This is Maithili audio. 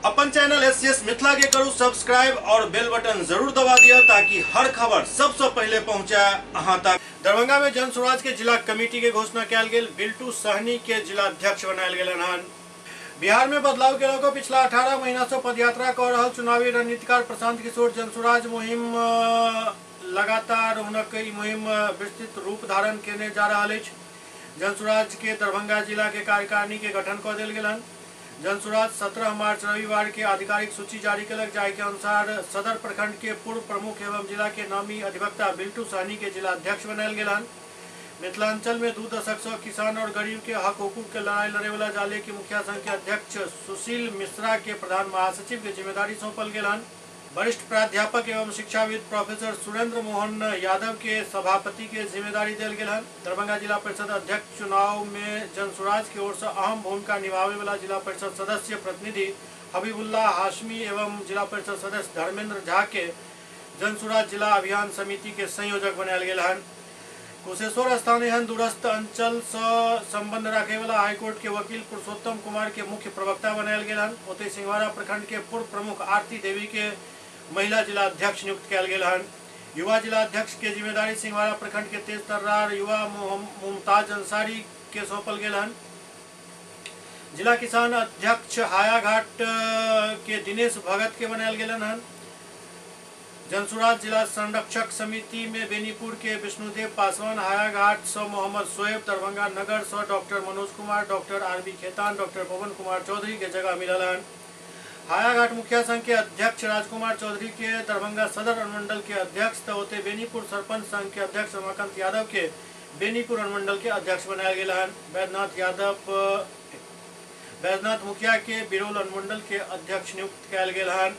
अपन चैनल एससीएस मिथिला के करू सब्सक्राइब और बेल बटन जरूर दबा दिया ताकि हर खबर सबसे पहले पहुंचे अहां तक। दरभंगा में जन स्वराज के जिला कमेटी के घोषणा कयल गेल। बिल्टू सहनी के जिला अध्यक्ष बनायल गेल हन। बिहार में बदलाव के लऽ पिछला 18 महीना से पदयात्रा कऽ रहल चुनावी रणनीतिकार प्रशांत किशोर जनसुराज मुहिम लगातार हुनक ई मुहिम विस्तृत रूप धारण केने जा रहल अछि। जनसुराज के दरभंगा जिला के कार्यकारिणी के गठन कऽ देल गेल हन। जनसुराज 17 मार्च रविवार के आधिकारिक सूची जारी केलक, जाहि के अनुसार सदर प्रखंड के पूर्व प्रमुख एवं जिला के नामी अधिवक्ता बिल्टू सहनी के जिला अध्यक्ष बनायल गेल हन। मिथिलांचल में 2 दशक से किसान और गरीब के हक हुकूक के लड़ाई लड़े वाला जाले के मुखिया संघ के अध्यक्ष सुशील मिश्रा के प्रधान महासचिव के जिम्मेदारी सौंपल गेल हन। वरिष्ठ प्राध्यापक एवं शिक्षाविद प्रोफेसर सुरेंद्र मोहन यादव के सभापति के जिम्मेदारी देल गेल हन। दरभंगा जिला परिषद अध्यक्ष चुनाव में जनसुराज की ओर से अहम भूमिका निभावे वाला जिला परिषद सदस्य प्रतिनिधि हबीबुल्ला हाशमी एवं जिला परिषद सदस्य धर्मेंद्र झा के जनसुराज जिला अभियान समिति के संयोजक बनायल गेल हन। कुशेश्वर स्थान एहन दूरस्थ अंचल से संबंध रखे वाला हाईकोर्ट के वकील पुरुषोत्तम कुमार के मुख्य प्रवक्ता बनायल गेल हन। ओतहि सिंहवाड़ा प्रखंड के पूर्व प्रमुख आरती देवी के महिला जिला अध्यक्ष नियुक्त कयल गेल हन। युवा जिला अध्यक्ष के जिम्मेदारी सिंहवाड़ा प्रखंड के तेज तर्रार युवा मुमताज अंसारी के सौंपल गेल हन। जिला किसान अध्यक्ष हायाघाट के दिनेश भगत के बनायल गेल हन। जनसुराज जिला संरक्षक समिति में बेनीपुर के विष्णुदेव पासवान, हायाघाट से मोहम्मद शोएब, दरभंगा नगर से doctor Manoj Kumar, doctor RB Khetan, doctor Pawan Kumar Chaudhary के जगह मिलल हन। हायाघाट मुखिया संघ के अध्यक्ष राजकुमार चौधरी के दरभंगा सदर अनुमंडल के अध्यक्ष तो होते बेनीपुर सरपंच संघ के अध्यक्ष रमाकांत यादव के बेनीपुर अनुमंडल के अध्यक्ष बनायल गेल हन। बैद्यनाथ यादव बैद्यनाथ मुखिया के बिरौल अनुमंडल के अध्यक्ष नियुक्त कयल गेल हन।